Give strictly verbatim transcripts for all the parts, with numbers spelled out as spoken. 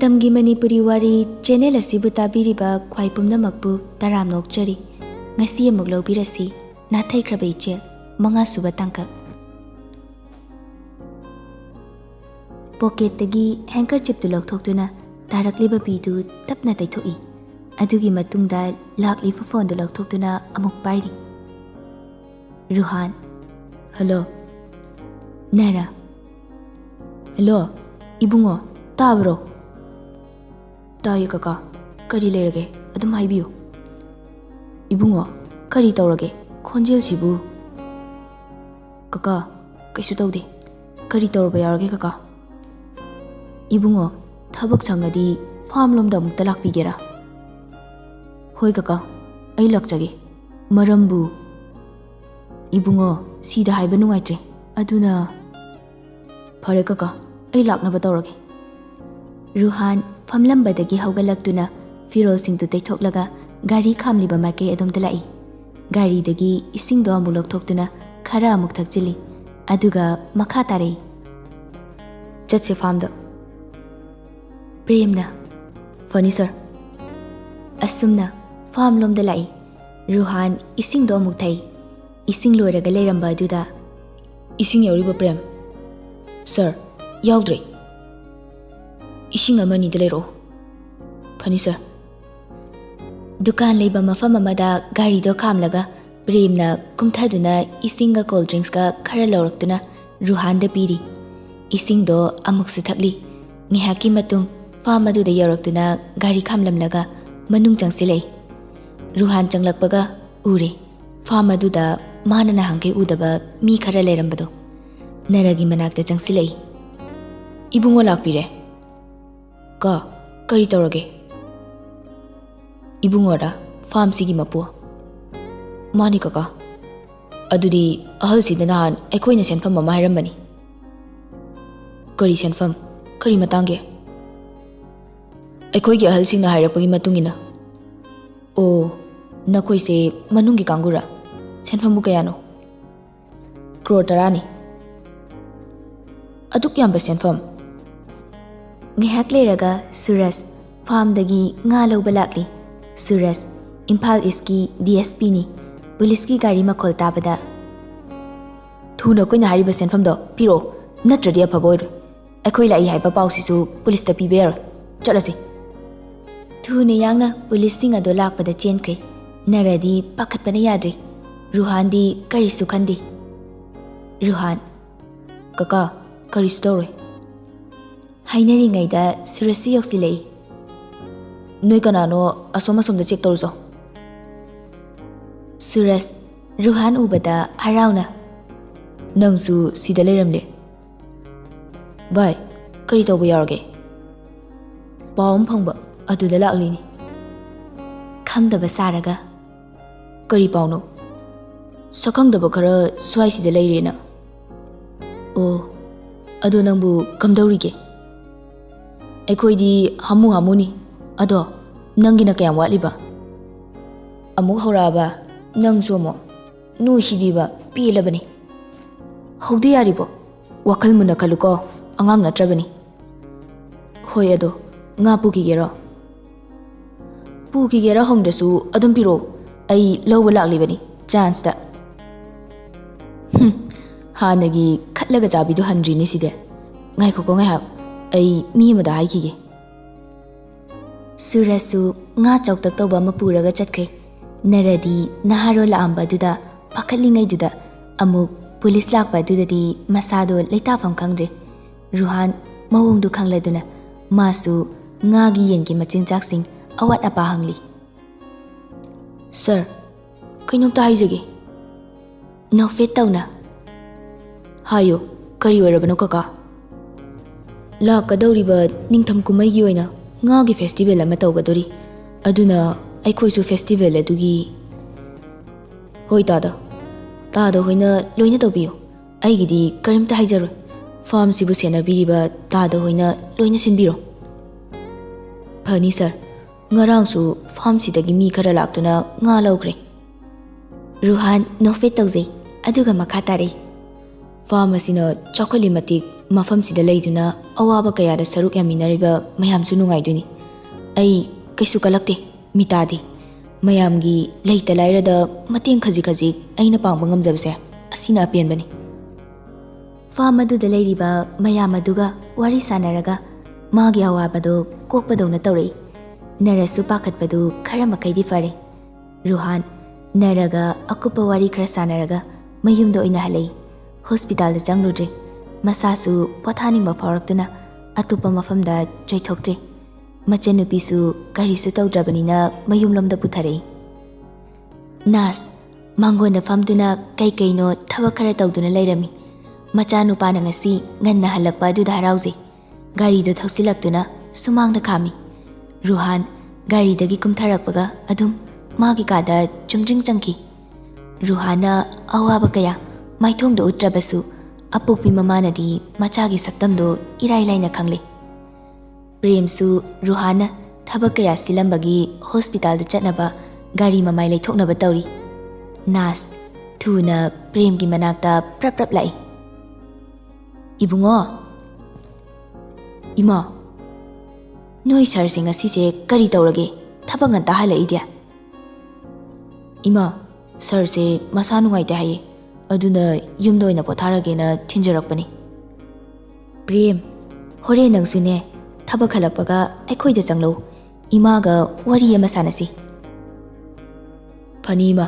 ꯃꯇꯝꯒꯤ ꯃꯅꯤꯄꯨꯔꯤ ꯋꯥꯔꯤ ꯆꯦꯅꯦꯜ ꯑꯁꯤꯕꯨ ꯇꯥꯕꯤꯔꯤꯕ ꯈ꯭ꯋꯥꯏ ꯄꯨꯝꯅꯃꯛꯄꯨ ꯇꯔꯥꯝꯅ ꯑꯣꯛꯆꯔꯤ꯫ ꯉꯁꯤ ꯑꯃꯨꯛ ꯂꯧꯕꯤꯔꯁꯤ, ꯅꯥꯊꯩꯈ꯭ꯔꯕ ꯏꯆꯦꯜ, ꯃꯉꯥꯁꯨꯕ ꯇꯥꯡꯀꯛ꯫ ꯄꯣꯀꯦꯠꯇꯒꯤ ꯍꯦꯡꯀꯔꯆꯤꯞꯇꯨ ꯂꯧꯊꯣꯛꯇꯨꯅ ꯇꯥꯔꯛꯂꯤꯕ ꯄꯤꯗꯨ ꯇꯞꯅ ꯇꯩꯊꯣꯛꯏ꯫ ꯑꯗꯨꯒꯤ ꯃꯇꯨꯡꯗ ꯂꯥꯛꯂꯤꯕ ꯐꯣꯟꯗꯨ ꯂꯧꯊꯣꯛꯇꯨꯅ ꯑꯃꯨꯛ ꯄꯥꯏꯔꯤ꯫ ꯔꯨꯍꯥꯟ꯫ ꯍꯜꯂꯣ꯫ ꯅꯔꯥ꯫ ꯍꯜꯂꯣ, ꯏꯕꯨꯡꯉꯣ, ꯇꯥꯕ꯭ꯔꯣ? ꯇꯥꯏꯌꯦ ꯀꯀꯥ, ꯀꯔꯤ ꯂꯩꯔꯒꯦ? ꯑꯗꯨꯝ ꯍꯥꯏꯕꯤꯌꯨ꯫ ꯏꯕꯨꯡꯉꯣ, ꯀꯔꯤ ꯇꯧꯔꯒꯦ? ꯈꯣꯟꯖꯦꯜꯁꯤꯕꯨ? ꯀꯀꯥ, ꯀꯩꯁꯨ ꯇꯧꯗꯦ꯫ ꯀꯔꯤ ꯇꯧꯔꯕ ꯌꯥꯎꯔꯒꯦ ꯀꯀꯥ? ꯏꯕꯨꯡꯉꯣ, ꯊꯕꯛ ꯁꯪꯉꯗꯤ ꯐꯥꯝ ꯂꯣꯝꯗ ꯑꯃꯨꯛꯇ ꯂꯥꯛꯄꯤꯒꯦꯔꯥ? ꯍꯣꯏ ꯀꯀꯥ, ꯑꯩ ꯂꯥꯛꯆꯒꯦ꯫ ꯃꯔꯝꯕꯨ? ꯏꯕꯨꯡꯉꯣ, ꯁꯤꯗ ꯍꯥꯏꯕ ꯅꯨꯡꯉꯥꯏꯇ꯭ꯔꯦ, ꯑꯗꯨꯅ꯫ ꯐꯔꯦ ꯀꯀꯥ, ꯑꯩ ꯂꯥꯛꯅꯕ ꯇꯧꯔꯒꯦ꯫ ꯔꯨꯍꯥꯟ ꯐꯝꯂꯝꯕꯗꯒꯤ ꯍꯧꯒꯠꯂꯛꯇꯨꯅ ꯐꯤꯔꯣꯜꯁꯤꯡꯗꯨ ꯇꯩꯊꯣꯛꯂꯒ ꯒꯥꯔꯤ ꯈꯥꯝꯂꯤꯕ ꯃꯥꯏꯀꯩ ꯑꯗꯣꯝꯗ ꯂꯥꯛꯏ꯫ ꯒꯥꯔꯤꯗꯒꯤ ꯏꯁꯤꯡꯗꯣ ꯑꯃꯨꯛ ꯂꯧꯊꯣꯛꯇꯨꯅ ꯈꯔ ꯑꯃꯨꯛ ꯊꯛꯆꯤꯜꯂꯤ, ꯑꯗꯨꯒ ꯃꯈꯥ ꯇꯥꯔꯛꯏ꯫ ꯆꯠꯁꯦ ꯐꯥꯝꯗ꯫ ꯄ꯭ꯔꯦꯝꯅ, ꯐꯅꯤ ꯁꯔ꯫ ꯑꯁꯨꯝꯅ ꯐꯥꯝ ꯂꯣꯝꯗ ꯂꯥꯛꯏ꯫ ꯔꯨꯍꯥꯟ ꯏꯁꯤꯡꯗꯣ ꯑꯃꯨꯛ ꯊꯛꯏ꯫ ꯏꯁꯤꯡ ꯂꯣꯏꯔꯒ ꯂꯩꯔꯝꯕ ꯑꯗꯨꯗ, ꯏꯁꯤꯡ ꯌꯥꯎꯔꯤꯕ ꯄ꯭ꯔꯦꯝ? ꯁꯔ, ꯌꯥꯎꯗ꯭ꯔꯦ꯫ ꯏꯁꯤꯡ ꯑꯃ ꯑꯅꯤꯗ ꯂꯩꯔꯛꯑꯣ꯫ ꯐꯅꯤ ꯁꯔ꯫ ꯗꯨꯀꯥꯟ ꯂꯩꯕ ꯃꯐꯝ ꯑꯃꯗ ꯒꯥꯔꯤꯗꯣ ꯈꯥꯝꯂꯒ ꯄ꯭ꯔꯦꯝꯅ ꯀꯨꯝꯊꯗꯨꯅ ꯏꯁꯤꯡꯒ ꯀꯣꯜ ꯗ꯭ꯔꯤꯡꯛꯁꯀ ꯈꯔ ꯂꯧꯔꯛꯇꯨꯅ ꯔꯨꯍꯥꯟꯗ ꯄꯤꯔꯤ꯫ ꯏꯁꯤꯡꯗꯣ ꯑꯃꯨꯛꯁꯨ ꯊꯛꯂꯤ꯫ ꯉꯥꯏꯍꯥꯛꯀꯤ ꯃꯇꯨꯡ ꯐꯥꯝ ꯑꯗꯨꯗ ꯌꯧꯔꯛꯇꯨꯅ ꯒꯥꯔꯤ ꯈꯥꯝꯂꯝꯂꯒ ꯃꯅꯨꯡ ꯆꯪꯁꯤꯜꯂꯛꯏ꯫ ꯔꯨꯍꯥꯟ ꯆꯪꯂꯛꯄꯒ ꯎꯔꯦ, ꯐꯥꯝ ꯑꯗꯨꯗ ꯃꯥꯅ ꯅꯍꯥꯟꯈꯩ ꯎꯗꯕ ꯃꯤ ꯈꯔ ꯂꯩꯔꯝꯕꯗꯣ꯫ ꯅꯔꯒꯤ ꯃꯅꯥꯛꯇ ꯆꯪꯁꯤꯜꯂꯛꯏ꯫ ꯏꯕꯨꯡꯉꯣ ꯂꯥꯛꯄꯤꯔꯦ꯫ ꯀꯥ, ꯀꯔꯤ ꯇꯧꯔꯒꯦ? ꯏꯕꯨꯡꯉꯣꯔ ꯐꯥꯝꯁꯤꯒꯤ ꯃꯄꯨ? ꯃꯥꯅꯤ ꯀꯀꯥ꯫ ꯑꯗꯨꯗꯤ ꯑꯍꯜꯁꯤꯗ ꯅꯍꯥꯟ ꯑꯩꯈꯣꯏꯅ ꯁꯦꯟꯐꯝ ꯑꯃ ꯍꯥꯏꯔꯝꯕꯅꯤ꯫ ꯀꯔꯤ ꯁꯦꯟꯐꯝ? ꯀꯔꯤ ꯃꯇꯥꯡꯒꯤ? ꯑꯩꯈꯣꯏꯒꯤ ꯑꯍꯜꯁꯤꯡꯅ ꯍꯥꯏꯔꯛꯄꯒꯤ ꯃꯇꯨꯡ ꯏꯟꯅ꯫ ꯑꯣ, ꯅꯈꯣꯏꯁꯦ ꯃꯅꯨꯡꯒꯤ ꯀꯥꯡꯕꯨꯔꯥ? ꯁꯦꯟꯐꯝꯕꯨ ꯀꯌꯥꯅꯣ? ꯀ꯭ꯔꯣꯔ ꯇꯔꯥꯅꯤ꯫ ꯑꯗꯨꯛ ꯌꯥꯝꯕ ꯁꯦꯟꯐꯝ? ꯉꯥꯏꯍꯥꯛ ꯂꯩꯔꯒ ꯁꯨꯔꯖ ꯐꯥꯔꯝꯗꯒꯤ ꯉꯥ ꯂꯧꯕ ꯂꯥꯛꯂꯤ꯫ ꯁꯨꯔꯖ ꯏꯝꯐꯥꯜ ꯏꯁꯀꯤ ꯗꯤ ꯑꯦꯁ ꯄꯤꯅꯤ꯫ ꯄꯨꯂꯤꯁꯀꯤ ꯒꯥꯔꯤ ꯃꯈꯣꯜ ꯇꯥꯕꯗ, "ꯊꯨꯅ ꯑꯩꯈꯣꯏꯅ ꯍꯥꯏꯔꯤꯕ ꯁꯦꯟꯐꯝꯗꯣ ꯄꯤꯔꯛꯑꯣ, ꯅꯠꯇ꯭ꯔꯗꯤ ꯑꯐꯕ ꯑꯣꯏꯔꯣꯏ꯫ ꯑꯩꯈꯣꯏ ꯂꯥꯛꯏ ꯍꯥꯏꯕ ꯄꯥꯎꯁꯤꯁꯨ ꯄꯨꯂꯤꯁꯇ ꯄꯤꯕ ꯌꯥꯔꯣꯏ꯫ ꯆꯠꯂꯁꯤ꯫" ꯊꯨꯅ ꯌꯥꯡꯅ ꯄꯨꯂꯤꯁꯁꯤꯡ ꯑꯗꯣ ꯂꯥꯛꯄꯗ ꯆꯦꯟꯈ꯭ꯔꯦ꯫ ꯅꯔꯗꯤ ꯄꯥꯈꯠꯄꯅ ꯌꯥꯗ꯭ꯔꯦ꯫ ꯔꯨꯍꯥꯟꯗꯤ ꯀꯔꯤꯁꯨ ꯈꯟꯗꯦ꯫ ꯔꯨꯍꯥꯟ, "ꯀꯀꯥ, ꯀꯔꯤꯁꯨ ꯇꯧꯔꯣꯏ꯫" ꯍꯥꯏꯅꯔꯤꯉꯩꯗ ꯁꯨꯔꯖꯁꯨ ꯌꯧꯁꯤꯜꯂꯛꯏ꯫ "ꯅꯣꯏ ꯀꯅꯥꯅꯣ ꯑꯁꯣꯝ ꯑꯁꯣꯝꯗ ꯆꯦꯛ ꯇꯧꯔꯨꯆꯣ꯫" ꯁꯨꯔꯖ ꯔꯨꯍꯥꯟ ꯎꯕꯗ ꯍꯔꯥꯎꯅ, "ꯅꯪꯁꯨ ꯁꯤꯗ ꯂꯩꯔꯝꯂꯦ꯫ ꯚꯥꯏ, ꯀꯔꯤ ꯇꯧꯕ ꯌꯥꯎꯔꯒꯦ?" "ꯄꯥꯎ ꯑꯃ ꯐꯪꯕ, ꯑꯗꯨꯗ ꯂꯥꯛꯂꯤꯅꯤ꯫" ꯈꯪꯗꯕ ꯁꯥꯔꯒ, "ꯀꯔꯤ ꯄꯥꯎꯅꯣ?" "ꯁꯛꯈꯪꯗꯕ ꯈꯔ ꯁ꯭ꯋꯥꯏꯁꯤꯗ ꯂꯩꯔꯦꯅ꯫" "ꯑꯣ, ꯑꯗꯣ ꯅꯪꯕꯨ ꯀꯝꯗꯧꯔꯤꯒꯦ?" "ꯑꯩꯈꯣꯏꯗꯤ ꯍꯥꯃꯨ ꯍꯥꯃꯨꯅꯤ꯫ ꯑꯗꯣ ꯅꯪꯒꯤꯅ ꯀꯌꯥꯝ ꯋꯥꯠꯂꯤꯕ?" "ꯑꯃꯨꯛ ꯍꯧꯔꯛꯑꯕ? ꯅꯪꯁꯨ ꯑꯃꯨꯛ? ꯅꯣꯏꯁꯤꯗꯤꯕ ꯄꯦꯜꯂꯕꯅꯤ꯫" "ꯍꯧꯗꯤ ꯌꯥꯔꯤꯕꯣ? ꯋꯥꯈꯜ ꯃꯨꯟꯅ ꯈꯜꯂꯨꯀꯣ, ꯑꯉꯥꯡ ꯅꯠꯇ꯭ꯔꯕꯅꯤ꯫" "ꯍꯣꯏ, ꯑꯗꯣ ꯉꯥ ꯄꯨꯈꯤꯒꯦꯔꯣ?" "ꯄꯨꯈꯤꯒꯦꯔꯥ ꯍꯪꯗ꯭ꯔꯁꯨ ꯑꯗꯨꯝ ꯄꯤꯔꯛꯑꯣ, ꯑꯩ ꯂꯧꯕ ꯂꯥꯛꯂꯤꯕꯅꯤ ꯆꯥꯟꯁꯇ꯫" "ꯍꯨꯝ, ꯍꯥꯟꯅꯒꯤ ꯈꯠꯂꯒ ꯆꯥꯕꯤꯗꯣ ꯍꯟꯗ꯭ꯔꯤꯅꯦ ꯁꯤꯗꯤ꯫ ꯉꯥꯏꯈꯣꯀꯣ ꯉꯥꯏꯍꯥꯛ, ꯑꯩ ꯃꯤ ꯑꯃꯗ ꯍꯥꯏꯈꯤꯒꯦ꯫" ꯁꯨꯔꯖꯁꯨ ꯉꯥ ꯆꯥꯎꯇꯛ ꯇꯧꯕ ꯑꯃ ꯄꯨꯔꯒ ꯆꯠꯈ꯭ꯔꯦ꯫ ꯅꯔꯗꯤ ꯅꯍꯥꯔꯣꯜ ꯂꯥꯛꯑꯝꯕ ꯑꯗꯨꯗ ꯄꯥꯈꯠꯂꯤꯉꯩꯗꯨꯗ ꯑꯃꯨꯛ ꯄꯨꯂꯤꯁ ꯂꯥꯛꯄ ꯑꯗꯨꯗꯗꯤ ꯃꯁꯥꯗꯣ ꯂꯩꯇꯥꯐꯝ ꯈꯪꯗ꯭ꯔꯦ꯫ ꯔꯨꯍꯥꯟ ꯃꯑꯣꯡꯗꯨ ꯈꯪꯂꯗꯨꯅ ꯃꯥꯁꯨ ꯉꯥꯒꯤ ꯌꯦꯟꯒꯤ ꯃꯆꯤꯟꯖꯥꯛꯁꯤꯡ ꯑꯋꯥꯠ ꯑꯄꯥ ꯍꯪꯂꯤ꯫ "ꯁꯥꯔ, ꯀꯩꯅꯣꯝꯇ ꯍꯥꯏꯖꯒꯦ꯫" ꯅꯣꯛꯐꯦꯠ ꯇꯧꯅ, "ꯍꯥꯏꯌꯨ, ꯀꯔꯤ ꯑꯣꯏꯔꯕꯅꯣ ꯀꯀꯥ?" "ꯂꯥꯛꯀꯗꯧꯔꯤꯕ ꯅꯤꯡꯊꯝ ꯀꯨꯝꯍꯩꯒꯤ ꯑꯣꯏꯅ ꯉꯥꯒꯤ ꯐꯦꯁꯇꯤꯚꯦꯜ ꯑꯃ ꯇꯧꯒꯗꯣꯔꯤ꯫ ꯑꯗꯨꯅ ꯑꯩꯈꯣꯏꯁꯨ ꯐꯦꯁꯇꯤꯚꯦꯜ ꯑꯗꯨꯒꯤ..." "ꯍꯣꯏ ꯇꯥꯗ, ꯇꯥꯗ ꯍꯣꯏꯅ ꯂꯣꯏꯅ ꯇꯧꯕꯤꯌꯨ꯫ ꯑꯩꯒꯤꯗꯤ ꯀꯔꯤꯝꯇ ꯍꯥꯏꯖꯔꯣꯏ꯫ ꯐꯥꯔꯝꯁꯤꯕꯨ ꯁꯦꯟꯅꯕꯤꯔꯤꯕ ꯇꯥꯗ ꯍꯣꯏꯅ ꯂꯣꯏꯅ ꯁꯤꯟꯕꯤꯔꯣ꯫" "ꯐꯅꯤ ꯁꯥꯔ, ꯉꯔꯥꯡꯁꯨ ꯐꯥꯔꯝꯁꯤꯗꯒꯤ ꯃꯤ ꯈꯔ ꯂꯥꯛꯇꯨꯅ ꯉꯥ ꯂꯧꯈ꯭ꯔꯦ꯫" ꯔꯨꯍꯥꯟ ꯅꯣꯛꯐꯦꯠ ꯇꯧꯖꯩ, ꯑꯗꯨꯒ ꯃꯈꯥ ꯇꯥꯔꯛꯏ꯫ ꯐꯥꯔꯝ ꯑꯁꯤꯅ ꯆꯥꯎꯈꯠꯂꯤ ꯃꯇꯤꯛ ꯃꯐꯝꯁꯤꯗ ꯂꯩꯗꯨꯅ ꯑꯋꯥꯕ ꯀꯌꯥꯗ ꯁꯔꯨꯛ ꯌꯥꯃꯤꯟꯅꯔꯤꯕ ꯃꯌꯥꯝꯁꯨ ꯅꯨꯡꯉꯥꯏꯗꯣꯏꯅꯤ꯫ ꯑꯩ ꯀꯩꯁꯨ ꯀꯜꯂꯛꯇꯦ, ꯃꯤꯇꯥꯗꯤ꯫ ꯃꯌꯥꯝꯒꯤ ꯂꯩꯇ ꯂꯥꯏꯔꯗ ꯃꯇꯦꯡ ꯈꯖꯤꯛ ꯈꯖꯤꯛ ꯑꯩꯅ ꯄꯥꯡꯕ ꯉꯝꯖꯕꯁꯦ ꯑꯁꯤꯅ ꯑꯄꯦꯟꯕꯅꯤ꯫ ꯐꯥꯔꯝ ꯑꯗꯨꯗ ꯂꯩꯔꯤꯕ ꯃꯌꯥꯝ ꯑꯗꯨꯒ ꯋꯥꯔꯤ ꯁꯥꯟꯅꯔꯒ ꯃꯥꯒꯤ ꯑꯋꯥꯕꯗꯣ ꯀꯣꯛꯄꯗꯧꯅ ꯇꯧꯔꯛꯏ꯫ ꯅꯔꯁꯁꯨ ꯄꯥꯈꯠꯄꯗꯨ ꯈꯔ ꯃꯈꯩꯗꯤ ꯐꯔꯦ꯫ ꯔꯨꯍꯥꯟ ꯅꯔꯒ ꯑꯀꯨꯞꯄ ꯋꯥꯔꯤ ꯈꯔ ꯁꯥꯟꯅꯔꯒ ꯃꯌꯨꯝꯗ ꯑꯣꯏꯅ ꯍꯜꯂꯛꯏ꯫ ꯍꯣꯁꯄꯤꯇꯥꯜꯗ ꯆꯪꯂꯨꯗ꯭ꯔꯦ꯫ ꯃꯁꯥꯁꯨ ꯄꯣꯊꯥꯅꯤꯡꯕ ꯐꯥꯎꯔꯛꯇꯨꯅ ꯑꯇꯣꯞꯄ ꯃꯐꯝꯗ ꯆꯣꯏꯊꯣꯛꯇ꯭ꯔꯦ꯫ ꯃꯆꯟꯅꯨꯄꯤꯁꯨ ꯀꯔꯤꯁꯨ ꯇꯧꯗ꯭ꯔꯕꯅꯤꯅ ꯃꯌꯨꯝꯂꯣꯝꯗ ꯄꯨꯊꯔꯛꯏ꯫ ꯅꯥꯁ, ꯃꯥꯡꯒꯣꯟꯗ ꯐꯝꯗꯨꯅ ꯀꯩ ꯀꯩꯅꯣ ꯊꯕꯛ ꯈꯔ ꯇꯧꯗꯨꯅ ꯂꯩꯔꯝꯃꯤ꯫ ꯃꯆꯥꯅꯨꯄꯥꯅ ꯉꯁꯤ ꯉꯟꯅ ꯍꯜꯂꯛꯄ ꯑꯗꯨꯗ ꯍꯔꯥꯎꯖꯩ꯫ ꯒꯥꯔꯤꯗꯨ ꯊꯧꯁꯤꯜꯂꯛꯇꯨꯅ ꯁꯨꯃꯥꯡꯗ ꯈꯥꯝꯃꯤ꯫ ꯔꯨꯍꯥꯟ ꯒꯥꯔꯤꯗꯒꯤ ꯀꯨꯝꯊꯔꯛꯄꯒ ꯑꯗꯨꯝ ꯃꯥꯒꯤ ꯀꯥꯗ ꯆꯨꯝꯗ꯭ꯔꯤꯡ ꯆꯪꯈꯤ꯫ ꯔꯨꯍꯥꯟꯅ ꯑꯋꯥꯕ ꯀꯌꯥ ꯃꯥꯏꯊꯣꯡꯗ ꯎꯠꯇ꯭ꯔꯕꯁꯨ, ꯑꯄꯣꯛꯄꯤ ꯃꯃꯥꯅꯗꯤ ꯃꯆꯥꯒꯤ ꯁꯛꯇꯝꯗꯣ ꯏꯔꯥꯏ ꯂꯥꯏꯅ ꯈꯪꯂꯦ꯫ ꯄ꯭ꯔꯦꯝꯁꯨ ꯔꯨꯍꯥꯟꯅ ꯊꯕꯛ ꯀꯌꯥ ꯁꯤꯜꯂꯝꯕꯒꯤ ꯍꯣꯁꯄꯤꯇꯥꯜꯗ ꯆꯠꯅꯕ ꯒꯥꯔꯤ ꯃꯃꯥꯏ ꯂꯩꯊꯣꯛꯅꯕ ꯇꯧꯔꯤ꯫ ꯅꯥꯁ ꯊꯨꯅ ꯄ꯭ꯔꯦꯝꯒꯤ ꯃꯅꯥꯛꯇ ꯄ꯭ꯔꯞ ꯄ꯭ꯔꯞ ꯂꯥꯛꯏ꯫ "ꯏꯕꯨꯡꯉꯣ, ꯏꯃꯥ, ꯅꯣꯏ ꯁꯥꯔꯁꯦ ꯉꯁꯤꯁꯦ ꯀꯔꯤ ꯇꯧꯔꯒꯦ? ꯊꯕꯛ ꯉꯟꯇꯥ ꯍꯜꯂꯛꯏꯗꯤ?" "ꯏꯃꯥ, ꯁꯥꯔꯁꯦ ꯃꯁꯥ ꯅꯨꯡꯉꯥꯏꯇꯦ ꯍꯥꯏꯌꯦ, ꯑꯗꯨꯅ ꯌꯨꯝꯗ ꯑꯣꯏꯅ ꯄꯣꯊꯥꯔꯒꯦꯅ ꯊꯤꯟꯖꯔꯛꯄꯅꯤ꯫" "ꯄ꯭ꯔꯦꯝ, ꯍꯣꯔꯦꯟ ꯅꯪꯁꯨꯅꯦ, ꯊꯕꯛ ꯍꯜꯂꯛꯄꯒ ꯑꯩꯈꯣꯏꯗ ꯆꯪꯂꯧ꯫ ꯏꯃꯥꯒ ꯋꯥꯔꯤ ꯑꯃ ꯁꯥꯟꯅꯁꯤ꯫" "ꯐꯅꯤ ꯏꯃꯥ,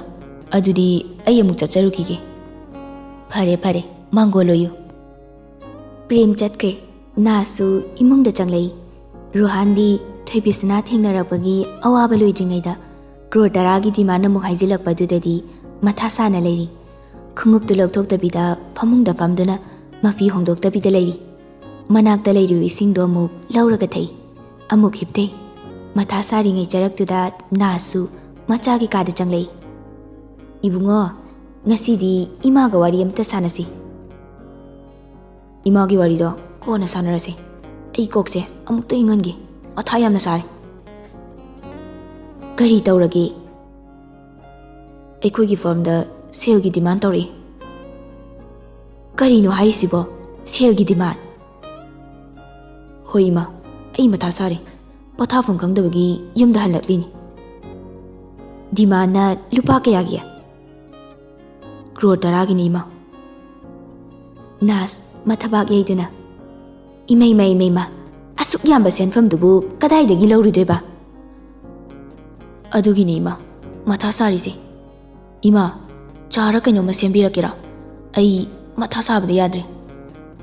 ꯑꯗꯨꯗꯤ ꯑꯩ ꯑꯃꯨꯛ ꯆꯠꯆꯔꯨꯈꯤꯒꯦ꯫" "ꯐꯔꯦ ꯐꯔꯦ, ꯃꯥꯡꯒꯣꯜ ꯑꯣꯏꯌꯨ꯫" ꯄ꯭ꯔꯦꯝ ꯆꯠꯈ꯭ꯔꯦ꯫ ꯅꯥꯁꯁꯨ ꯏꯃꯨꯡꯗ ꯆꯪꯂꯛꯏ꯫ ꯔꯨꯍꯥꯟꯗꯤ ꯊꯣꯏꯕꯤꯁꯅꯥ ꯊꯦꯡꯅꯔꯛꯄꯒꯤ ꯑꯋꯥꯕ ꯂꯣꯏꯗ꯭ꯔꯤꯉꯩꯗ ꯀ꯭ꯔꯣꯔ ꯇꯔꯥꯒꯤ ꯗꯤꯃꯥꯟ ꯑꯃꯨꯛ ꯍꯥꯏꯖꯤꯜꯂꯛꯄꯗꯨꯗꯗꯤ ꯃꯊꯥ ꯁꯥꯅ ꯂꯩꯔꯤ꯫ ꯈꯣꯡꯎꯞꯇꯨ ꯂꯧꯊꯣꯛꯇꯕꯤꯗ ꯐꯃꯨꯡꯗ ꯐꯝꯗꯨꯅ ꯃꯐꯤ ꯍꯣꯡꯗꯣꯛꯇꯕꯤꯗ ꯂꯩꯔꯤ꯫ ꯃꯅꯥꯛꯇ ꯂꯩꯔꯤꯕ ꯏꯁꯤꯡꯗꯣ ꯑꯃꯨꯛ ꯂꯧꯔꯒ ꯊꯛꯏ꯫ ꯑꯃꯨꯛ ꯍꯤꯞꯊꯩ꯫ ꯃꯊꯥ ꯁꯥꯔꯤꯉꯩ ꯆꯔꯛꯇꯨꯗ ꯅꯥꯁꯁꯨ ꯃꯆꯥꯒꯤ ꯀꯥꯗ ꯆꯪꯂꯛꯏ꯫ "ꯏꯕꯨꯡꯉꯣ, ꯉꯁꯤꯗꯤ ꯏꯃꯥꯒ ꯋꯥꯔꯤ ꯑꯃꯇ ꯁꯥꯟꯅꯁꯤ꯫" "ꯏꯃꯥꯒꯤ ꯋꯥꯔꯤꯗꯣ ꯀꯣꯟꯅ ꯁꯥꯟꯅꯔꯁꯤ꯫ ꯑꯩ ꯀꯣꯛꯁꯦ ꯑꯃꯨꯛꯇ ꯏꯪꯍꯟꯒꯦ꯫ ꯃꯊꯥ ꯌꯥꯝꯅ ꯁꯥꯔꯦ꯫" "ꯀꯔꯤ ꯇꯧꯔꯒꯦ?" "ꯑꯩꯈꯣꯏꯒꯤ ꯐꯥꯔꯝꯗ ꯁꯦꯜꯒꯤ ꯗꯤꯃꯥꯟ ꯇꯧꯔꯛꯏ꯫" ꯀꯔꯤꯅꯣ ꯍꯥꯏꯔꯤꯁꯤꯕꯣ? ꯁꯦꯜꯒꯤ ꯗꯤꯃꯥꯟ? ꯍꯣꯏ ꯏꯃꯥ, ꯑꯩ ꯃꯊꯥ ꯁꯥꯔꯦ꯫ ꯄꯣꯊꯥꯐꯝ ꯈꯪꯗꯕꯒꯤ ꯌꯨꯝꯗ ꯍꯜꯂꯛꯂꯤꯅꯤ꯫ ꯗꯤꯃꯥꯟꯅ ꯂꯨꯄꯥ ꯀꯌꯥꯒꯤ? ꯀ꯭ꯔꯣꯔ ꯇꯔꯥꯒꯤꯅꯤ ꯏꯃꯥ꯫ ꯅꯥꯁ ꯃꯊꯕꯥꯛ ꯌꯩꯗꯨꯅ, "ꯏꯃꯩꯃ, ꯏꯃꯩꯃ, ꯑꯁꯨꯛ ꯌꯥꯝꯕ ꯁꯦꯟꯐꯝꯗꯨꯕꯨ ꯀꯗꯥꯏꯗꯒꯤ ꯂꯧꯔꯨꯗꯣꯏꯕ?" ꯑꯗꯨꯒꯤꯅꯤ ꯏꯃꯥ ꯃꯊꯥ ꯁꯥꯔꯤꯁꯦ꯫ ꯏꯃꯥ, ꯆꯥꯔ ꯀꯩꯅꯣꯝꯃ ꯁꯦꯝꯕꯤꯔꯛꯀꯦꯔꯥ? ꯑꯩ ꯃꯊꯥ ꯁꯥꯕꯗ ꯌꯥꯗ꯭ꯔꯦ꯫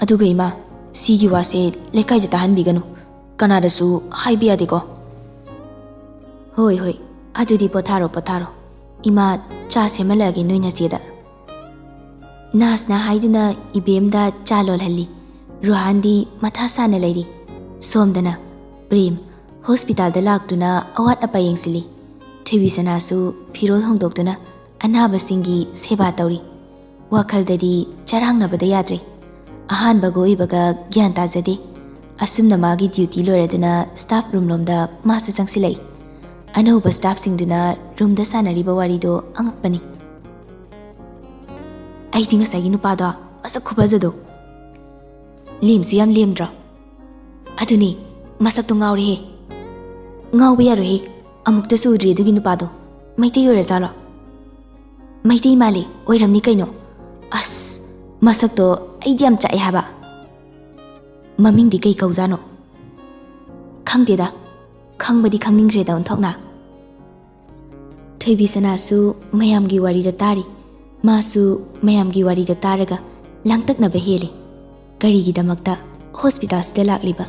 ꯑꯗꯨꯒ ꯏꯃꯥ, ꯁꯤꯒꯤ ꯋꯥꯁꯦ ꯂꯩꯀꯥꯏꯗ ꯇꯥꯍꯟꯕꯤꯒꯅꯨ, ꯀꯅꯥꯗꯁꯨ ꯍꯥꯏꯕ ꯌꯥꯗꯦꯀꯣ? ꯍꯣꯏ, ꯍꯣꯏ, ꯑꯗꯨꯗꯤ ꯄꯣꯊꯥꯔꯣ, ꯄꯣꯊꯥꯔꯣ꯫ ꯏꯃꯥ, ꯆꯥ ꯁꯦꯝꯍꯜꯂꯛꯑꯒꯦ ꯅꯣꯏ ꯅꯆꯦꯗ꯫ ꯅꯥꯁꯅ ꯍꯥꯏꯗꯨꯅ ꯏꯕꯦꯝꯗ ꯆꯥ ꯂꯣꯜꯍꯜꯂꯤ꯫ ꯔꯨꯍꯥꯟꯗꯤ ꯃꯊꯥ ꯁꯥꯅ ꯂꯩꯔꯤ꯫ ꯁꯣꯝꯗꯅ ꯄ꯭ꯔꯦꯝ ꯍꯣꯁꯄꯤꯇꯥꯜꯗ ꯂꯥꯛꯇꯨꯅ ꯑꯋꯥꯠ ꯑꯄꯥ ꯌꯦꯡꯁꯤꯜꯂꯤ꯫ ꯊꯣꯏꯕꯤꯁꯅꯥꯁꯨ ꯐꯤꯔꯣꯜ ꯍꯣꯡꯗꯣꯛꯇꯨꯅ ꯑꯅꯥꯕꯁꯤꯡꯒꯤ ꯁꯦꯕꯥ ꯇꯧꯔꯤ꯫ ꯋꯥꯈꯜꯗꯗꯤ ꯆꯔꯥꯡꯅꯕꯗ ꯌꯥꯗ꯭ꯔꯦ꯫ ꯑꯍꯥꯟꯕꯒ ꯑꯣꯏꯕꯒ ꯒ꯭ꯌꯥꯟ ꯇꯥꯖꯗꯦ꯫ ꯑꯁꯨꯝꯅ ꯃꯥꯒꯤ ꯗ꯭ꯌꯨꯇꯤ ꯂꯣꯏꯔꯗꯨꯅ ꯁ꯭ꯇꯥꯐ ꯔꯨꯝ ꯂꯣꯝꯗ ꯃꯥꯁꯨ ꯆꯪꯁꯤꯜꯂꯛꯏ꯫ ꯑꯅꯧꯕ ꯁ꯭ꯇꯥꯐꯁꯤꯡꯗꯨꯅ ꯔꯨꯝꯗ ꯁꯥꯟꯅꯔꯤꯕ ꯋꯥꯔꯤꯗꯣ ꯑꯉꯛꯄꯅꯤ꯫ "ꯑꯩꯗꯤ ꯉꯁꯥꯏꯒꯤ ꯅꯨꯄꯥꯗꯣ ꯃꯁꯛ ꯈꯨꯐꯖꯗꯣ꯫ ꯂꯦꯝꯁꯨ ꯌꯥꯝ ꯂꯦꯝꯗ꯭ꯔꯣ?" "ꯑꯗꯨꯅꯤ, ꯃꯁꯛꯇꯣ ꯉꯥꯎꯔꯦꯍꯦ꯫ ꯉꯥꯎꯕ ꯌꯥꯔꯣꯏꯍꯦ, ꯑꯃꯨꯛꯇꯁꯨ ꯎꯗ꯭ꯔꯤ ꯑꯗꯨꯒꯤ ꯅꯨꯄꯥꯗꯣ꯫ ꯃꯩꯇꯩ ꯑꯣꯏꯔꯖꯥꯠꯂꯣ?" "ꯃꯩꯇꯩ ꯃꯥꯜꯂꯤ, ꯑꯣꯏꯔꯝꯅꯤ ꯀꯩꯅꯣ꯫ ꯑꯁ, ꯃꯁꯛꯇꯣ ꯑꯩꯗꯤ ꯌꯥꯝ ꯆꯥꯛꯑꯦ ꯍꯥꯏꯕ꯫ ꯃꯃꯤꯡꯗꯤ ꯀꯩ ꯀꯧꯖꯥꯠꯅꯣ?" "ꯈꯪꯗꯦꯗ, ꯈꯪꯕꯗꯤ ꯈꯪꯅꯤꯡꯈ꯭ꯔꯦꯗ ꯑꯣꯟꯊꯣꯛꯅ꯫" ꯊꯣꯏꯕꯤꯁꯅꯥꯁꯨ ꯃꯌꯥꯝꯒꯤ ꯋꯥꯔꯤꯗꯣ ꯇꯥꯔꯤ꯫ ꯃꯥꯁꯨ ꯃꯌꯥꯝꯒꯤ ꯋꯥꯔꯤꯗꯣ ꯇꯥꯔꯒ ꯂꯥꯡꯇꯛꯅꯕ ꯍꯦꯜꯂꯤ꯫ ꯀꯔꯤꯒꯤꯗꯃꯛꯇ ꯍꯣꯁꯄꯤꯇꯥꯜꯁꯤꯗ ꯂꯥꯛꯂꯤꯕ?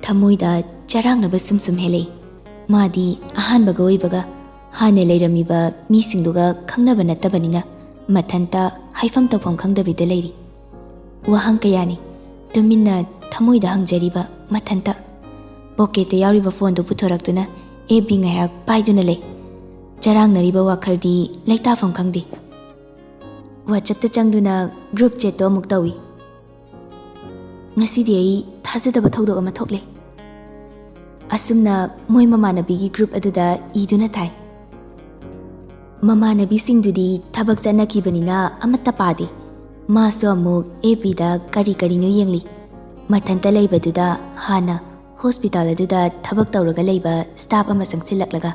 ꯊꯃꯣꯏꯗ ꯆꯔꯥꯡꯅꯕ ꯁꯨꯝ ꯁꯨꯝ ꯍꯦꯜꯂꯛꯏ꯫ ꯃꯥꯗꯤ ꯑꯍꯥꯟꯕꯒ ꯑꯣꯏꯕꯒ ꯍꯥꯟꯅ ꯂꯩꯔꯝꯃꯤꯕ ꯃꯤꯁꯤꯡꯗꯨꯒ ꯈꯪꯅꯕ ꯅꯠꯇꯕꯅꯤꯅ ꯃꯊꯟꯇ ꯍꯥꯏꯐꯝ ꯇꯧꯐꯝ ꯈꯪꯗꯕꯤꯗ ꯂꯩꯔꯤ꯫ ꯋꯥꯍꯪ ꯀꯌꯥꯅꯤ ꯇꯨꯃꯤꯟꯅ ꯊꯃꯣꯏꯗ ꯍꯪꯖꯔꯤꯕ ꯃꯊꯟꯇ꯫ ꯄꯣꯀꯦꯠꯇ ꯌꯥꯎꯔꯤꯕ ꯐꯣꯟꯗꯨ ꯄꯨꯊꯣꯔꯛꯇꯨꯅ ꯑꯦꯐ ꯕꯤ ꯉꯥꯏꯍꯥꯛ ꯄꯥꯏꯗꯨꯅ ꯂꯩ꯫ ꯆꯔꯥꯡꯅꯔꯤꯕ ꯋꯥꯈꯜꯗꯤ ꯂꯩꯇꯥꯐꯝ ꯈꯪꯗꯦ꯫ ꯋꯥꯆꯞꯇ ꯆꯪꯗꯨꯅ ꯒ꯭ꯔꯨꯞ ꯆꯦꯠꯇꯣ ꯑꯃꯨꯛ ꯇꯧꯏ꯫ "ꯉꯁꯤꯗꯤ ꯑꯩ ꯊꯥꯖꯗꯕ ꯊꯧꯗꯣꯛ ꯑꯃ ꯊꯣꯛꯂꯦ꯫" ꯑꯁꯨꯝꯅ ꯃꯣꯏ ꯃꯃꯥꯟꯅꯕꯤꯒꯤ ꯒ꯭ꯔꯨꯞ ꯑꯗꯨꯗ ꯏꯗꯨꯅ ꯊꯥꯏ꯫ ꯃꯃꯥꯟꯅꯕꯤꯁꯤꯡꯗꯨꯗꯤ ꯊꯕꯛ ꯆꯠꯅꯈꯤꯕꯅꯤꯅ ꯑꯃꯠꯇ ꯄꯥꯗꯦ꯫ ꯃꯥꯁꯨ ꯑꯃꯨꯛ ꯑꯦꯐ ꯕꯤꯗ ꯀꯔꯤ ꯀꯔꯤꯅꯣ ꯌꯦꯡꯂꯤ꯫ ꯃꯊꯟꯇ ꯂꯩꯕꯗꯨꯗ ꯍꯥꯟꯅ ꯍꯣꯁꯄꯤꯇꯥꯜ ꯑꯗꯨꯗ ꯊꯕꯛ ꯇꯧꯔꯒ ꯂꯩꯕ ꯁ꯭ꯇꯥꯐ ꯑꯃ ꯆꯪꯁꯤꯜꯂꯛꯂꯒ,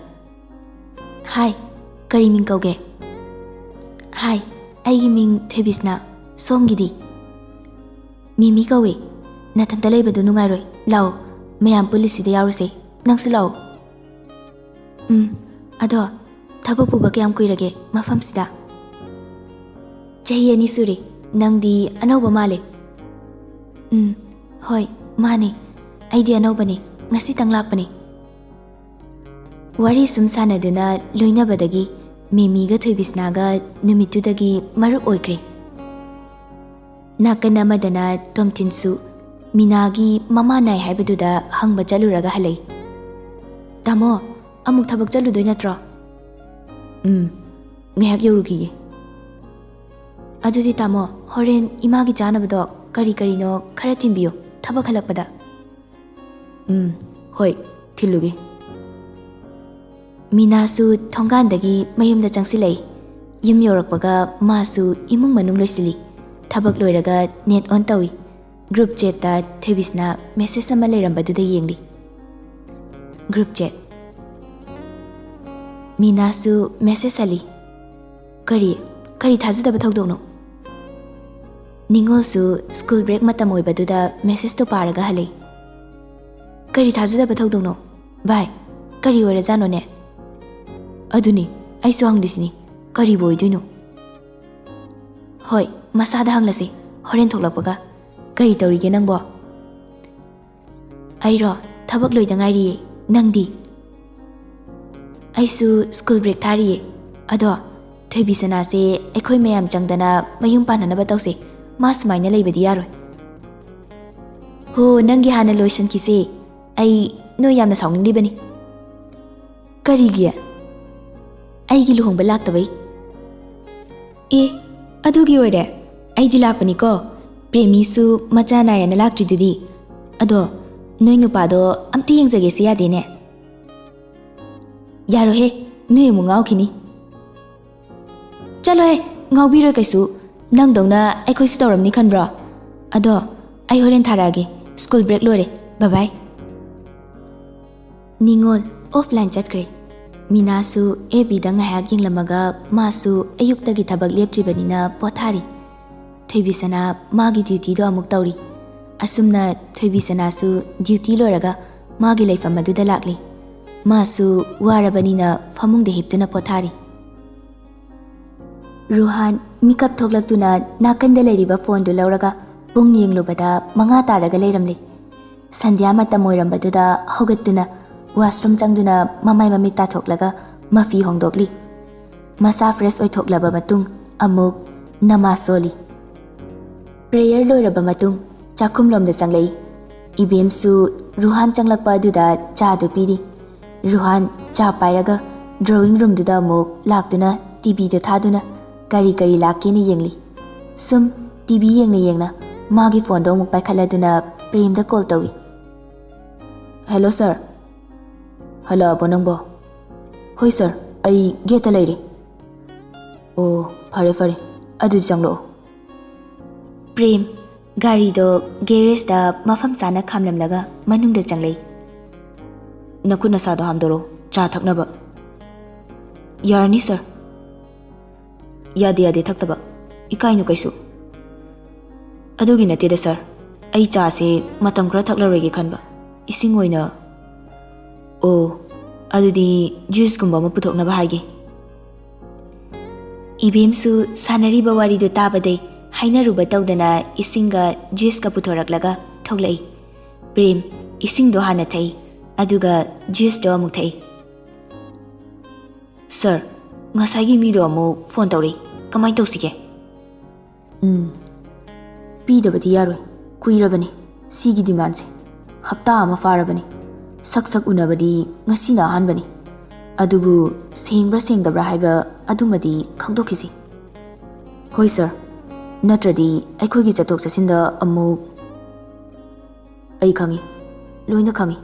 "ꯍꯥꯏ, ꯀꯔꯤ ꯃꯤꯡ ꯀꯧꯒꯦ?" "ꯍꯥꯏ, ꯑꯩꯒꯤ ꯃꯤꯡ ꯊꯣꯏꯕꯤꯁꯅꯥ꯫ ꯁꯣꯝꯒꯤꯗꯤ?" "ꯃꯤꯃꯤ ꯀꯧꯏ꯫ ꯅꯊꯟꯇ ꯂꯩꯕꯗꯨ ꯅꯨꯡꯉꯥꯏꯔꯣꯏ꯫ ꯂꯥꯛꯑꯣ, ꯃꯌꯥꯝ ꯄꯨꯜꯂꯤꯁꯤꯗ ꯌꯥꯎꯔꯨꯁꯦ꯫ ꯅꯪꯁꯨ ꯂꯥꯛꯑꯣ꯫" "ꯎꯝ, ꯑꯗꯣ ꯊꯕꯛ ꯄꯨꯕ ꯀꯌꯥꯝ ꯀꯨꯏꯔꯒꯦ ꯃꯐꯝꯁꯤꯗ?" "ꯆꯍꯤ ꯑꯅꯤ ꯁꯨꯔꯦ꯫ ꯅꯪꯗꯤ ꯑꯅꯧꯕ ꯃꯥꯜꯂꯦ꯫" "ꯎꯝ, ꯍꯣꯏ, ꯃꯥꯅꯦ꯫ ꯑꯩꯗꯤ ꯑꯅꯧꯕꯅꯦ, ꯉꯁꯤꯇꯪ ꯂꯥꯛꯄꯅꯦ꯫" ꯋꯥꯔꯤ ꯁꯨꯝ ꯁꯥꯟꯅꯗꯨꯅ ꯂꯣꯏꯅꯕꯗꯒꯤ ꯃꯦꯃꯤꯒ ꯊꯣꯏꯕꯤꯁꯅꯥꯒ ꯅꯨꯃꯤꯠꯇꯨꯗꯒꯤ ꯃꯔꯨꯞ ꯑꯣꯏꯈ꯭ꯔꯦ꯫ ꯅꯥꯀꯟ ꯑꯃꯗꯅ ꯇꯣꯝꯊꯤꯟꯁꯨ ꯃꯤꯅꯥꯒꯤ ꯃꯃꯥ ꯅꯥꯏ ꯍꯥꯏꯕꯗꯨꯗ ꯍꯪꯕ ꯆꯠꯂꯨꯔꯒ ꯍꯜꯂꯛꯏ꯫ "ꯇꯥꯃꯣ, ꯑꯃꯨꯛ ꯊꯕꯛ ꯆꯠꯂꯨꯗꯣꯏ ꯅꯠꯇ꯭ꯔꯣ?" "ꯎꯝ, ꯉꯥꯏꯍꯥꯛ ꯌꯧꯔꯨꯈꯤꯒꯦ꯫" "ꯑꯗꯨꯗꯤ ꯇꯥꯃꯣ, ꯍꯣꯔꯦꯟ ꯏꯃꯥꯒꯤ ꯆꯥꯅꯕꯗꯣ ꯀꯔꯤ ꯀꯔꯤꯅꯣ ꯈꯔ ꯊꯤꯟꯕꯤꯌꯨ, ꯊꯕꯛ ꯍꯜꯂꯛꯄꯗ꯫" "ꯎꯝ, ꯍꯣꯏ, ꯊꯤꯜꯂꯨꯒꯦ꯫" ꯃꯤꯅꯥꯁꯨ ꯊꯣꯡꯒꯥꯟꯗꯒꯤ ꯃꯌꯨꯝꯗ ꯆꯪꯁꯤꯜꯂꯛꯏ꯫ ꯌꯨꯝ ꯌꯧꯔꯛꯄꯒ ꯃꯥꯁꯨ ꯏꯃꯨꯡ ꯃꯅꯨꯡ ꯂꯣꯏꯁꯤꯜꯂꯤ꯫ ꯊꯕꯛ ꯂꯣꯏꯔꯒ ꯅꯦꯠ ꯑꯣꯟ ꯇꯧꯏ꯫ ꯒ꯭ꯔꯨꯞ ꯆꯦꯠꯇ ꯊꯣꯏꯕꯤꯁꯅ ꯃꯦꯁꯦꯖ ꯑꯃ ꯂꯩꯔꯝꯕꯗꯨꯗ ꯌꯦꯡꯂꯤ꯫ ꯒ꯭ꯔꯨꯞ ꯆꯦꯠ꯫ ꯃꯤꯅꯥꯁꯨ ꯃꯦꯁꯦꯖ ꯍꯜꯂꯤ꯫ "ꯀꯔꯤ? ꯀꯔꯤ ꯊꯥꯖꯗꯕ ꯊꯧꯗꯣꯛꯅꯣ?" ꯅꯤꯉꯣꯜꯁꯨ ꯁ꯭ꯀꯨꯜ ꯕ꯭ꯔꯦꯛ ꯃꯇꯝ ꯑꯣꯏꯕꯗꯨꯗ ꯃꯦꯁꯦꯖꯇꯣ ꯄꯥꯔꯒ ꯍꯜꯂꯛꯏ꯫ "ꯀꯔꯤ ꯊꯥꯖꯗꯕ ꯊꯧꯗꯣꯛꯅꯣ? ꯚꯥꯏ, ꯀꯔꯤ ꯑꯣꯏꯔꯖꯥꯠꯅꯣꯅꯦ?" "ꯑꯗꯨꯅꯤ, ꯑꯩꯁꯨ ꯍꯪꯂꯤꯁꯤꯅꯤ, ꯀꯔꯤꯕꯨ ꯑꯣꯏꯗꯣꯏꯅꯣ?" "ꯍꯣꯏ, ꯃꯁꯥꯗ ꯍꯪꯂꯁꯤ, ꯍꯣꯔꯦꯟ ꯊꯣꯛꯂꯛꯄꯒ꯫ ꯀꯔꯤ ꯇꯧꯔꯤꯒꯦ ꯅꯪꯕꯣ?" "ꯑꯩꯔꯣ? ꯊꯕꯛ ꯂꯣꯏꯗ ꯉꯥꯏꯔꯤꯌꯦ꯫ ꯅꯪꯗꯤ?" "ꯑꯩꯁꯨ ꯁ꯭ꯀꯨꯜ ꯕ꯭ꯔꯦꯛ ꯊꯥꯔꯤꯌꯦ꯫ ꯑꯗꯣ ꯊꯣꯏꯕꯤꯁꯅꯥꯁꯦ ꯑꯩꯈꯣꯏ ꯃꯌꯥꯝ ꯆꯪꯗꯅ ꯃꯌꯨꯝ ꯄꯥꯟꯅꯅꯕ ꯇꯧꯁꯦ꯫ ꯃꯥ ꯁꯨꯃꯥꯏꯅ ꯂꯩꯕꯗꯤ ꯌꯥꯔꯣꯏ꯫" "ꯍꯣ, ꯅꯪꯒꯤ ꯍꯥꯟꯅ ꯂꯣꯏꯁꯤꯟꯈꯤꯁꯦ꯫ ꯑꯩ ꯅꯣꯏ ꯌꯥꯝꯅ ꯁꯥꯎꯅꯤꯡꯂꯤꯕꯅꯤ꯫" "ꯀꯔꯤꯒꯤ?" "ꯑꯩꯒꯤ ꯂꯨꯍꯣꯡꯕ ꯂꯥꯛꯇꯕꯩ꯫" "ꯑꯦ, ꯑꯗꯨꯒꯤ ꯑꯣꯏꯔꯦ? ꯑꯩꯗꯤ ꯂꯥꯛꯄꯅꯤꯀꯣ꯫ ꯄ꯭ꯔꯦꯃꯤꯁꯨ ꯃꯆꯥ ꯅꯥꯏꯌꯦꯅ ꯂꯥꯛꯇ꯭ꯔꯤꯗꯨꯗꯤ꯫ ꯑꯗꯣ ꯅꯣꯏ ꯅꯨꯄꯥꯗꯣ ꯑꯝꯇ ꯌꯦꯡꯖꯒꯦꯁꯤ ꯌꯥꯗꯦꯅꯦ?" "ꯌꯥꯔꯣꯏꯍꯦ, ꯅꯣꯏ ꯑꯃꯨꯛ ꯉꯥꯎꯈꯤꯅꯤ꯫" "ꯆꯠꯂꯣꯍꯦ, ꯉꯥꯎꯕꯤꯔꯣꯏ ꯀꯩꯁꯨ꯫ ꯅꯪꯗꯧꯅ ꯑꯩꯈꯣꯏꯁꯨ ꯇꯧꯔꯝꯅꯤ ꯈꯟꯕ꯭ꯔꯣ? ꯑꯗꯣ ꯑꯩ ꯍꯣꯔꯦꯟ ꯊꯥꯔꯛꯑꯒꯦ꯫ ꯁ꯭ꯀꯨꯜ ꯕ꯭ꯔꯦꯛ ꯂꯣꯏꯔꯦ꯫ ꯕꯥꯏ ꯕꯥꯏ꯫ ꯅꯤꯉꯣꯜ ꯑꯣꯐꯂꯥꯏꯟ ꯆꯠꯈ꯭ꯔꯦ꯫ ꯃꯤꯅꯥꯁꯨ ꯑꯦꯐ ꯕꯤꯗ ꯉꯥꯏꯍꯥꯛ ꯌꯦꯡꯂꯝꯃꯒ ꯃꯥꯁꯨ ꯑꯌꯨꯛꯇꯒꯤ ꯊꯕꯛ ꯂꯦꯞꯇ꯭ꯔꯤꯕꯅꯤꯅ ꯄꯣꯊꯥꯔꯤ꯫ ꯊꯣꯏꯕꯤꯁꯅꯥ ꯃꯥꯒꯤ ꯗ꯭ꯌꯨꯇꯤꯗꯣ ꯑꯃꯨꯛ ꯇꯧꯔꯤ꯫ ꯑꯁꯨꯝꯅ ꯊꯣꯏꯕꯤꯁꯅꯥꯁꯨ ꯗ꯭ꯌꯨꯇꯤ ꯂꯣꯏꯔꯒ ꯃꯥꯒꯤ ꯂꯩꯐꯝ ꯑꯗꯨꯗ ꯂꯥꯛꯂꯤ꯫ ꯃꯥꯁꯨ ꯋꯥꯔꯕꯅꯤꯅ ꯐꯃꯨꯡꯗ ꯍꯤꯞꯇꯨꯅ ꯄꯣꯊꯥꯔꯤ꯫ ꯔꯨꯍꯥꯟ ꯃꯤꯀꯞ ꯊꯣꯛꯂꯛꯇꯨꯅ ꯅꯥꯀꯟꯗ ꯂꯩꯔꯤꯕ ꯐꯣꯟꯗꯨ ꯂꯧꯔꯒ ꯄꯨꯡ ꯌꯦꯡꯂꯨꯕꯗ ꯃꯉꯥ ꯇꯥꯔꯒ ꯂꯩꯔꯝꯂꯦ꯫ ꯁꯟꯙ꯭ꯌꯥ ꯃꯇꯝ ꯑꯣꯏꯔꯝꯕꯗꯨꯗ ꯍꯧꯒꯠꯇꯨꯅ ꯋꯥꯁꯔꯨꯝ ꯆꯪꯗꯨꯅ ꯃꯃꯥꯏ ꯃꯃꯤꯠ ꯇꯥꯊꯣꯛꯂꯒ ꯃꯐꯤ ꯍꯣꯡꯗꯣꯛꯂꯤ꯫ ꯃꯁꯥ ꯐ꯭ꯔꯦꯁ ꯑꯣꯏꯊꯣꯛꯂꯕ ꯃꯇꯨꯡ ꯑꯃꯨꯛ ꯅꯃꯥꯖ ꯁꯣꯜꯂꯤ꯫ ꯄ꯭ꯔꯦꯌꯔ ꯂꯣꯏꯔꯕ ꯃꯇꯨꯡ ꯆꯥꯛꯈꯨꯝꯂꯣꯝꯗ ꯆꯪꯂꯛꯏ꯫ ꯏꯕꯦꯝꯁꯨ ꯔꯨꯍꯥꯟ ꯆꯪꯂꯛꯄ ꯑꯗꯨꯗ ꯆꯥꯗꯨ ꯄꯤꯔꯤ꯫ ꯔꯨꯍꯥꯟ ꯆꯥ ꯄꯥꯏꯔꯒ ꯗ꯭ꯔꯣꯋꯤꯡ ꯔꯨꯝꯗꯨꯗ ꯑꯃꯨꯛ ꯂꯥꯛꯇꯨꯅ ꯇꯤꯚꯤꯗꯨ ꯊꯥꯗꯨꯅ ꯀꯔꯤ ꯀꯔꯤ ꯂꯥꯛꯀꯦꯅ ꯌꯦꯡꯂꯤ꯫ ꯁꯨꯝ ꯇꯤꯚꯤ ꯌꯦꯡꯅ ꯌꯦꯡꯅ ꯃꯥꯒꯤ ꯐꯣꯟꯗꯣ ꯑꯃꯨꯛ ꯄꯥꯏꯈꯠꯂꯗꯨꯅ ꯄ꯭ꯔꯦꯝꯗ ꯀꯣꯜ ꯇꯧꯏ꯫ "ꯍꯦꯜꯂꯣ ꯁꯥꯔ, ꯍꯜꯂꯛꯑꯕꯣ ꯅꯪꯕꯣ?" "ꯍꯣꯏ ꯁꯥꯔ, ꯑꯩ ꯒꯦꯠꯇ ꯂꯩꯔꯦ꯫" "ꯑꯣ, ꯐꯔꯦ ꯐꯔꯦ, ꯑꯗꯨꯗꯤ ꯆꯪꯂꯛꯑꯣ꯫" ꯄ꯭ꯔꯦꯝ ꯒꯥꯔꯤꯗꯣ ꯒꯦꯔꯦꯖꯇ ꯃꯐꯝ ꯆꯥꯅ ꯈꯥꯝꯂꯝꯂꯒ ꯃꯅꯨꯡꯗ ꯆꯪꯂꯛꯏ꯫ "ꯅꯈꯨꯠ ꯅꯁꯥꯗꯣ ꯍꯥꯝꯗꯣꯔꯛꯑꯣ, ꯆꯥ ꯊꯛꯅꯕ꯫" "ꯌꯥꯔꯅꯤ ꯁꯥꯔ꯫" "ꯌꯥꯗꯦ ꯌꯥꯗꯦ, ꯊꯛꯇꯕ꯫ ꯏꯀꯥꯏꯅꯨ ꯀꯩꯁꯨ꯫" "ꯑꯗꯨꯒꯤ ꯅꯠꯇꯦꯗ ꯁꯥꯔ, ꯑꯩ ꯆꯥꯁꯦ ꯃꯇꯝ ꯈꯔ ꯊꯛꯂꯔꯣꯏꯒꯦ ꯈꯟꯕ꯫ ꯏꯁꯤꯡ ꯑꯣꯏꯅ꯫" "ꯑꯣ, ꯑꯗꯨꯗꯤ ꯖ꯭ꯌꯨꯁꯀꯨꯝꯕ ꯑꯃ ꯄꯨꯊꯣꯛꯅꯕ ꯍꯥꯏꯒꯦ꯫" ꯏꯕꯦꯝꯁꯨ ꯁꯥꯟꯅꯔꯤꯕ ꯋꯥꯔꯤꯗꯨ ꯇꯥꯕꯗꯩ ꯍꯥꯏꯅꯔꯨꯕ ꯇꯧꯗꯅ ꯏꯁꯤꯡꯒ ꯖ꯭ꯌꯨꯁꯀ ꯄꯨꯊꯣꯔꯛꯂꯒ ꯊꯣꯛꯂꯛꯏ꯫ ꯄ꯭ꯔꯦꯝ ꯏꯁꯤꯡꯗꯣ ꯍꯥꯟꯅ ꯊꯛꯏ, ꯑꯗꯨꯒ ꯖ꯭ꯌꯨꯁꯇꯣ ꯑꯃꯨꯛ ꯊꯛꯏ꯫ "ꯁꯥꯔ, ꯉꯁꯥꯏꯒꯤ ꯃꯤꯗꯣ ꯑꯃꯨꯛ ꯐꯣꯟ ꯇꯧꯔꯛꯏ, ꯀꯃꯥꯏꯅ ꯇꯧꯁꯤꯒꯦ?" "ꯎꯝ, ꯄꯤꯗꯕꯗꯤ ꯌꯥꯔꯣꯏ꯫ ꯀꯨꯏꯔꯕꯅꯤ ꯁꯤꯒꯤ ꯗꯤꯃꯥꯟꯁꯦ, ꯍꯞꯇꯥ ꯑꯃ ꯐꯥꯔꯕꯅꯤ꯫ ꯁꯛ ꯁꯛ ꯎꯅꯕꯗꯤ ꯉꯁꯤꯅ ꯑꯍꯥꯟꯕꯅꯤ꯫ ꯑꯗꯨꯕꯨ ꯁꯦꯡꯕ꯭ꯔꯥ ꯁꯦꯡꯗꯕ꯭ꯔꯥ ꯍꯥꯏꯕ ꯑꯗꯨꯃꯗꯤ ꯈꯪꯗꯣꯛꯈꯤꯁꯤ꯫" "ꯍꯣꯏ ꯁꯥꯔ, ꯅꯠꯇ꯭ꯔꯗꯤ ꯑꯩꯈꯣꯏꯒꯤ ꯆꯠꯊꯣꯛ ꯆꯠꯁꯤꯟꯗ ꯑꯃꯨꯛ꯫" "ꯑꯩ ꯈꯪꯏ, ꯂꯣꯏꯅ ꯈꯪꯏ꯫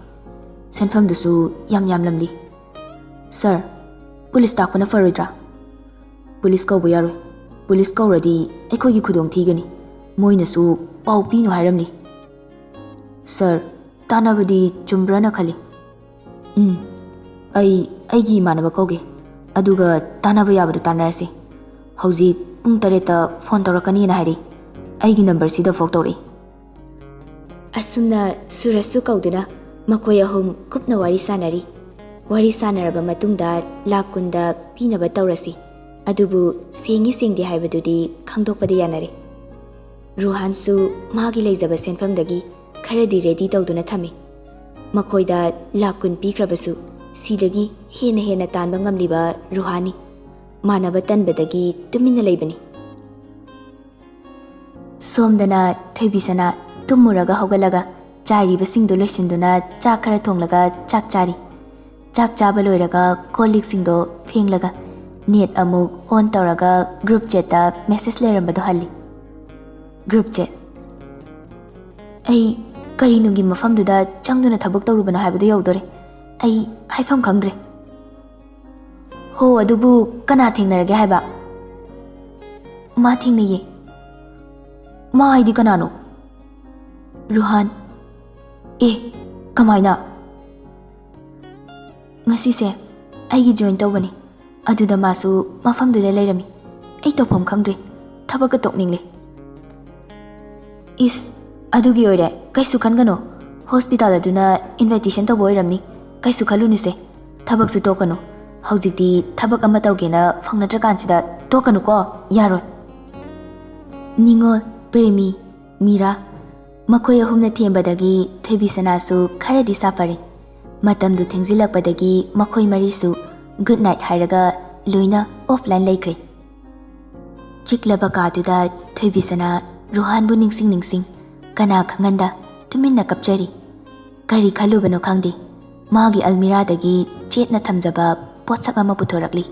ꯁꯦꯟꯐꯝꯗꯨꯁꯨ ꯌꯥꯝ ꯌꯥꯝꯂꯝꯂꯤ꯫ ꯁꯥꯔ, ꯄꯨꯂꯤꯁ ꯇꯥꯛꯄꯅ ꯐꯔꯣꯏꯗ꯭ꯔꯥ?" "ꯄꯨꯂꯤꯁ ꯀꯧꯕ ꯌꯥꯔꯣꯏ꯫ ꯄꯨꯂꯤꯁ ꯀꯧꯔꯗꯤ ꯑꯩꯈꯣꯏꯒꯤ ꯈꯨꯗꯣꯡ ꯊꯤꯒꯅꯤ꯫ ꯃꯣꯏꯅꯁꯨ ꯄꯥꯎ ꯄꯤꯅꯨ ꯍꯥꯏꯔꯝꯂꯤ꯫ ꯁꯥꯔ, ꯇꯥꯟꯅꯕꯗꯤ ꯆꯨꯝꯕ꯭ꯔꯅ ꯈꯜꯂꯤ꯫ ꯎꯝ, ꯑꯩ ꯑꯩꯒꯤ ꯏꯃꯥꯟꯅꯕ ꯀꯧꯒꯦ, ꯑꯗꯨꯒ ꯇꯥꯟꯅꯕ ꯌꯥꯕꯗꯨ ꯇꯥꯟꯅꯔꯁꯤ꯫ ꯍꯧꯖꯤꯛ ꯄꯨꯡ ꯇꯔꯦꯠꯇ ꯐꯣꯟ ꯇꯧꯔꯛꯀꯅꯤꯅ ꯍꯥꯏꯔꯤ꯫ ꯑꯩꯒꯤ ꯅꯝꯕꯔꯁꯤꯗ ꯐꯥꯎ ꯇꯧꯔꯛꯏ꯫ ꯑꯁꯨꯝꯅ ꯁꯨꯔꯖꯁꯨ ꯀꯧꯗꯨꯅ ꯃꯈꯣꯏ ꯑꯍꯨꯝ ꯀꯨꯞꯅ ꯋꯥꯔꯤ ꯁꯥꯟꯅꯔꯤ꯫ ꯋꯥꯔꯤ ꯁꯥꯟꯅꯔꯕ ꯃꯇꯨꯡꯗ ꯂꯥꯛ ꯀꯨꯟꯗ ꯄꯤꯅꯕ ꯇꯧꯔꯁꯤ, ꯑꯗꯨꯕꯨ ꯁꯦꯡꯉꯤ ꯁꯦꯡꯗꯦ ꯍꯥꯏꯕꯗꯨꯗꯤ ꯈꯪꯗꯣꯛꯄꯗꯤ ꯌꯥꯅꯔꯦ꯫ ꯔꯨꯍꯥꯟꯁꯨ ꯃꯥꯒꯤ ꯂꯩꯖꯕ ꯁꯦꯟꯐꯝꯗꯒꯤ ꯈꯔꯗꯤ ꯔꯦꯗꯤ ꯇꯧꯗꯨꯅ ꯊꯝꯃꯤ꯫ ꯃꯈꯣꯏꯗ ꯂꯥꯛ ꯀꯨꯟ ꯄꯤꯈ꯭ꯔꯕꯁꯨ ꯁꯤꯗꯒꯤ ꯍꯦꯟꯅ ꯍꯦꯟꯅ ꯇꯥꯟꯕ ꯉꯝꯂꯤꯕ ꯔꯨꯍꯥꯟꯅꯤ꯫ ꯃꯥꯟꯅꯕ ꯇꯟꯕꯗꯒꯤ ꯇꯨꯃꯤꯟꯅ ꯂꯩꯕꯅꯤ꯫ ꯁꯣꯝꯗꯅ ꯊꯣꯏꯕꯤꯁꯅꯥ ꯇꯨꯝꯃꯨꯔꯒ ꯍꯧꯒꯠꯂꯒ ꯆꯥꯏꯔꯤꯕꯁꯤꯡꯗꯨ ꯂꯣꯏꯁꯤꯟꯗꯨꯅ ꯆꯥꯛ ꯈꯔ ꯊꯣꯡꯂꯒ ꯆꯥꯛ ꯆꯥꯔꯤ꯫ ꯆꯥꯛ ꯆꯥꯕ ꯂꯣꯏꯔꯒ ꯀꯣꯜ ꯂꯤꯛꯁꯤꯡꯗꯣ ꯐꯦꯡꯂꯒ ꯅꯦꯠ ꯑꯃꯨꯛ ꯑꯣꯟ ꯇꯧꯔꯒ ꯒ꯭ꯔꯨꯞ ꯆꯦꯠꯇ ꯃꯦꯁꯦꯖ ꯂꯩꯔꯝꯕꯗꯣ ꯍꯜꯂꯤ꯫ ꯒ꯭ꯔꯨꯞ ꯆꯦꯠ꯫ ꯑꯩ ꯀꯔꯤꯅꯨꯡꯒꯤ ꯃꯐꯝꯗꯨꯗ ꯆꯪꯗꯨꯅ ꯊꯕꯛ ꯇꯧꯔꯨꯕꯅꯣ ꯍꯥꯏꯕꯗꯨ ꯌꯧꯗꯣꯔꯦ꯫ ꯑꯩ ꯍꯥꯏꯐꯝ ꯈꯪꯗ꯭ꯔꯦ꯫ ꯍꯣ, ꯑꯗꯨꯕꯨ ꯀꯅꯥ ꯊꯦꯡꯅꯔꯒꯦ ꯍꯥꯏꯕ? ꯃꯥ ꯊꯦꯡꯅꯩꯌꯦ꯫ ꯃꯥ ꯍꯥꯏꯗꯤ ꯀꯅꯥꯅꯣ? ꯔꯨꯍꯥꯟ꯫ ꯑꯦ, ꯀꯃꯥꯏꯅ? ꯉꯁꯤꯁꯦ ꯑꯩꯒꯤ ꯖꯣꯏꯟ ꯇꯧꯕꯅꯤ꯫ ꯑꯗꯨꯗ ꯃꯥꯁꯨ ꯃꯐꯝꯗꯨꯗ ꯂꯩꯔꯝꯃꯤ꯫ ꯑꯩ ꯇꯧꯐꯝ ꯈꯪꯗ꯭ꯔꯦ꯫ ꯊꯕꯛꯀ ꯇꯣꯛꯅꯤꯡꯂꯦ꯫ ꯏꯁ, ꯑꯗꯨꯒꯤ ꯑꯣꯏꯔꯦ, ꯀꯩꯁꯨ ꯈꯟꯒꯅꯨ꯫ ꯍꯣꯁꯄꯤꯇꯥꯜ ꯑꯗꯨꯅ ꯏꯟꯚꯥꯏꯇꯦꯁꯟ ꯇꯧꯕ ꯑꯣꯏꯔꯝꯅꯤ꯫ ꯀꯩꯁꯨ ꯈꯜꯂꯨꯅꯨꯁꯦ꯫ ꯊꯕꯛꯁꯨ ꯇꯣꯛꯀꯅꯨ꯫ ꯍꯧꯖꯤꯛꯇꯤ ꯊꯕꯛ ꯑꯃ ꯇꯧꯒꯦꯅ ꯐꯪꯅꯗ꯭ꯔꯀꯥꯟꯁꯤꯗ ꯇꯣꯛꯀꯅꯨꯀꯣ꯫ ꯌꯥꯔꯣꯏ꯫ ꯅꯤꯉꯣꯜ, ꯄ꯭ꯔꯦꯃꯤ, ꯃꯤꯔꯥ, ꯃꯈꯣꯏ ꯑꯍꯨꯝꯅ ꯊꯦꯝꯕꯗꯒꯤ ꯊꯣꯏꯕꯤꯁꯅꯥꯁꯨ ꯈꯔꯗꯤ ꯁꯥꯐꯔꯦ꯫ ꯃꯇꯝꯗꯨ ꯊꯦꯡꯖꯤꯜꯂꯛꯄꯗꯒꯤ ꯃꯈꯣꯏ ꯃꯔꯤꯁꯨ ꯒꯨꯗ ꯅꯥꯏꯠ ꯍꯥꯏꯔꯒ ꯂꯣꯏꯅ ꯑꯣꯐꯂꯥꯏꯟ ꯂꯩꯈ꯭ꯔꯦ꯫ ꯆꯤꯛꯂꯕ ꯀꯥꯗꯨꯗ ꯊꯣꯏꯕꯤꯁꯅꯥ ꯔꯨꯍꯥꯟꯕꯨ ꯅꯤꯡꯁꯤꯡ ꯅꯤꯡꯁꯤꯡ ꯀꯅꯥ ꯈꯪꯍꯟꯗ ꯇꯨꯃꯤꯟꯅ ꯀꯞꯆꯔꯤ꯫ ꯀꯔꯤ ꯈꯜꯂꯨꯕꯅꯣ ꯈꯪꯗꯦ, ꯃꯥꯒꯤ ꯑꯜꯃꯤꯔꯥꯗꯒꯤ ꯆꯦꯠꯅ ꯊꯝꯖꯕ ꯄꯣꯠꯁꯛ ꯑꯃ ꯄꯨꯊꯣꯔꯛꯂꯤ꯫